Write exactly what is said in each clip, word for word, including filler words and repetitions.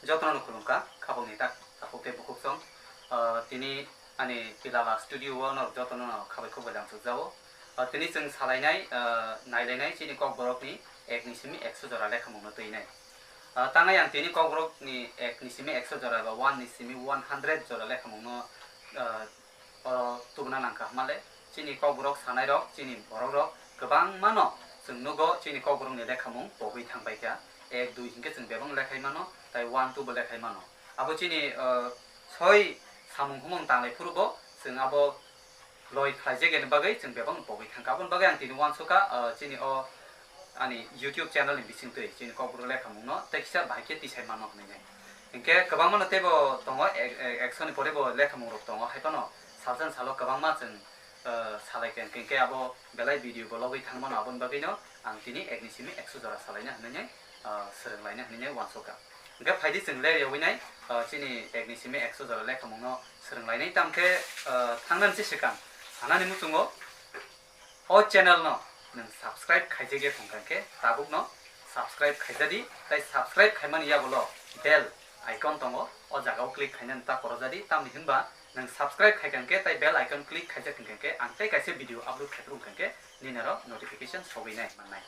Jotono khulumkha, khabangni tak takhuk tei bukhuk song. Ah, tini ani Pilala studio o norok jotono no khabai khuk bai lamsuk jao. Ah, tini chwng salainai, ah, nailainai chini Kokborokni ek ni simi ekso jora lekhamungno twinai. Ah, tangai ang tini Kokborokni ek ni simi ekso jora ba one ni simi one hundred jora lekhamungno, ah, oro tubuna nangkha hwnmale, chini Kokborok sanairok, chini borokrok kwbangmano chwng nugo chini Kokborokni lekhamung pogwi thangbaikha. Ek, dui hinkhe chwng bebak lekhai mano, tai one, two bo lekhai mano. Abo chini, ah, soi samung humung tanglai phurubo chwng abo loi khlaijak yani bagwi chwng bebak pogwi thangkha. Aboni bagwi ang tini uansukha, ah, chini o ani YouTube channel ni bisingtwi chini Kokborok lekhamungno tei kisa bahai khe tisai mano hwnwi nai. Hinkhe kwbangmano teibo tongo, ek-, ek-, ekso ni pore bo lekhamungrok tongo, hai phano salsa ni salo kwbangma chwng, ah, salaikha, hinkhe abo belai video bo logwi thangmano, aboni bagwino ang tini ek ni simi ekso jora salaina hwnwi nai, ah, swrwnglaina hwnwi nai uansukha. Hinkhe phaidi chwng leryawi nai, ah, chini ek ni simi ekso jora lekhamungno swrwnglainai, tamkhe, ah, thangnani se swkang sanani muchungo o channel no nwng subscribe khaijakya thangkha khe tabukno subscribe khaijadi, tai subscribe khaimani yagulo bell icon tongo, o jagao click khainani ta korojadi, tamni hinba nwng subscribe khaikha khe tai bell icon click khaijak hwnkha khe ang tei kaisa video upload khaiphrwng kha khe nini aro notification sogwi nai mannai.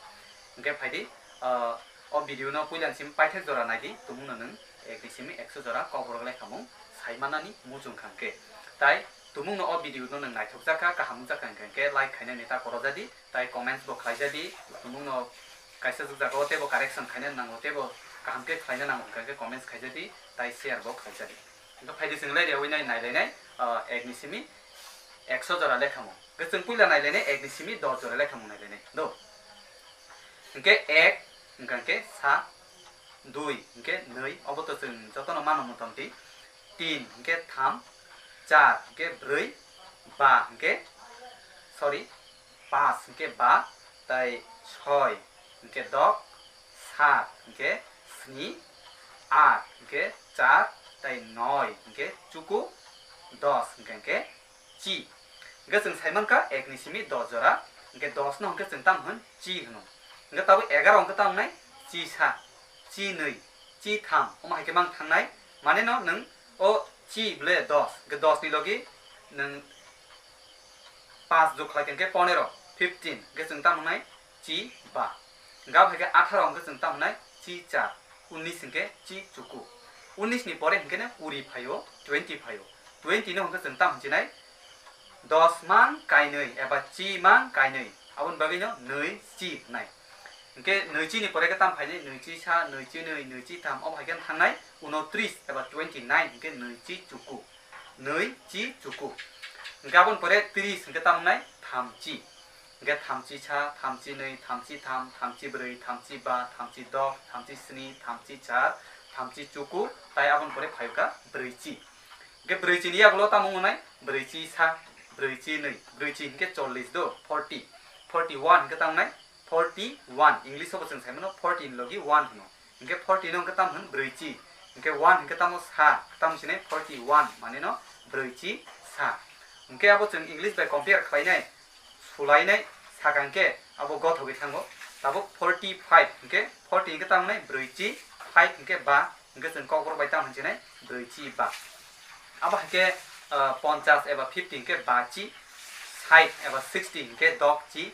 Hinkhe phaidi, ah, o video no puila ni simi paithak jora naidi, tumungno nwng ek ni simi ekso jora Kokborok lekhamung sai mannani muchung kha khe. Tai tumungno o video no nwng naithokjak kha, kaham wngjakha hwnkha khe like khainani ta korojadi, tai comments bo khlaijadi, tumungno kaisa jagao teibo correction khaina nango, teibo kaham khe khlaina nango hwnkha khe comments khaijadi, tai share bo khlaijadi. Hinkhe phaidi chwng lai rewi nai nailainai, ah, ek ni simi ekso jora lekhamung. Hinkhe chwng puila nailainai ek ni simi dos jora lekhamung nailainai. Do. Hinkhe ek, hinkhe sa, dui, hinkhe nwi, obo to chwng jotono mano motamti. Tin hinkhe tham, char hinkhe bwrwi, ba hinkhe, sorry, pas hinkhe ba, tai soi hinkhe dok, sat hinkhe sni, at hinkhe char, tai noi hinkhe chuku, dos hinkhe, hinkhe chi. Hinkhe chwng sai mankha ek ni simi dos jora, hinkhe dos no hinkhe chwng tamo hwn chi hwno. Hinkhe tabuk egaro hinkhe tamo wngnai chi sa, chi nwi, chi tham, omo hai khe mang thangnai. Mane no nwng o chi ble dos, hinkhe dos ni logi nwng pas jug khlai khe hinkhe ponero, fifteen, hinkhe chwng tamo wngnai chi ba. Hinkhe abo hai khe atharo hinkhe chwng tamo wngnai chi char, unis hinkhe chi chuku. Unis ni pore hinkhe no kuri phaio, twenty phaio. Twenty no hinkhe chwng tamo hwnsinai dos mang kainwi eba chi mang kainwi, aboni bagwino nwi chi hwnai. Hinkhe nwi chi ni pore khe tamo phainai nwi chi sa, nwi chi nwi, nwi chi tham, obo hai khe thangnai unotris eba twenty nine hinkhe nwi chi chuku, nwi chi chuku. Hinkhe aboni pore tris hinkhe tamo wngnai tham chi. Hinkhe thamchi sa, thamchi nwi, thamchi tham, thamchi bwrwi, thamchi ba, thamchi dok, thamchi sni, thamchi char, thamchi chuku, tai aboni pore phaikha bwrwichi. Hinkhe bwrwichini yagulo tamo wngnai bwrwichi sa, bwrwichi nwi, bwrwichi hinkhe chollish do, forty, forty one hinkhe tamo wngnai forty one, English o bo chwng sai mano forty ni logi one hwno. Hinkhe forty no hinkhe tamo hwn bwrwichi. Hinkhe one hinkhe tamo sa, tamo sinai forty one, mane no bwrwichi sa. Hinkhe abo chwng English bai compare khlainai, sulainai, sakang khe abo gothogwi thango. Tabuk forty five hinkhe forty hinkhe tamo wngnai bwrwichi, five hinkhe ba, hinkhe chwng Kokborok bai tamo hwnsinai bwrwichi ba. Abo hai khe, ah, ponchas eba fifty hinkhe bachi, sait eba sixty hinkhe dokchi,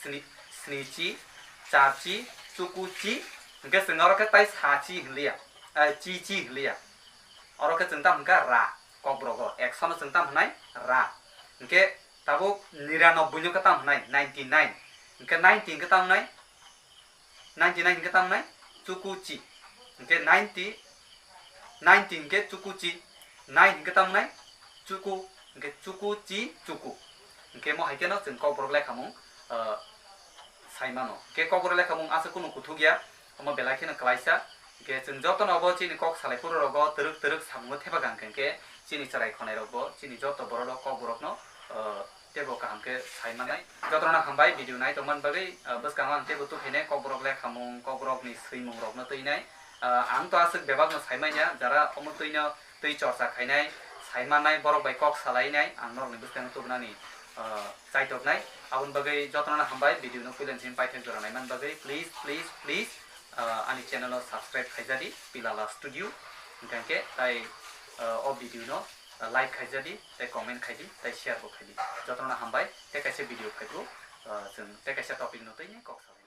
sni-, snichi, charchi, chukuchi, hinkhe chwng oro khe tai sachi hinliya, eh, chichi hinliya. Oro khe chwng tamo hwnkha ra, Kokborok o ekso no chwng tamo hwnai ra. Hinkhe tabuk niranobboi no khe tamo hwnai ninety nine. Hinkhe ninety hinkhe tamo hwnai ninety nine hinkhe tamo wngnai chukuchi. Hinkhe ninety, ninety hinkhe chukuchi. Nine hinkhe tamo wngnai chuku, hinkhe chukuchi chuku. Hinkhe mo hai kheno chwng Kokborok lekhamung, ah, sai mano. Hinkhe Kokborok lekhamung aswk kunu kuthuk ya, omo belai kheno klaisa. Hinkhe chwng jotono obo chini kok salai phuru rogo twrwk twrwk samungo thepa gang khe, hinkhe chini chwrai khonai rokbo, chini joto borok rok Kokborokno, ah, teibo kaham khe sai manai. Jotono hambai video nai tongmani bagwi, ah, bwskango ang teibo tubuphainai Kokborok lekhamung, Kokborokni swimung rokno twinai. Ah, ang to aswk bebakno sai manya, jara omo twino twi chorcha khainai, sai mannai, borok bai kok salainai, ang norokni bwskango tubunani, ah, chaitoknai. Aboni bagwi jotono hambai video no puila simi paithak jora naimani bagwi, please, please, please, ah, ani channel o subscribe khaijadi, Pilala Studio. Hingkha khe tai, ah, o video no, ah, like khaijadi, tei comment khaidi, tei share bo khaidi. Jotono hambai, tei kaisa video phaibo, ah, chwng tei kaisa topic no twi ni kok salai.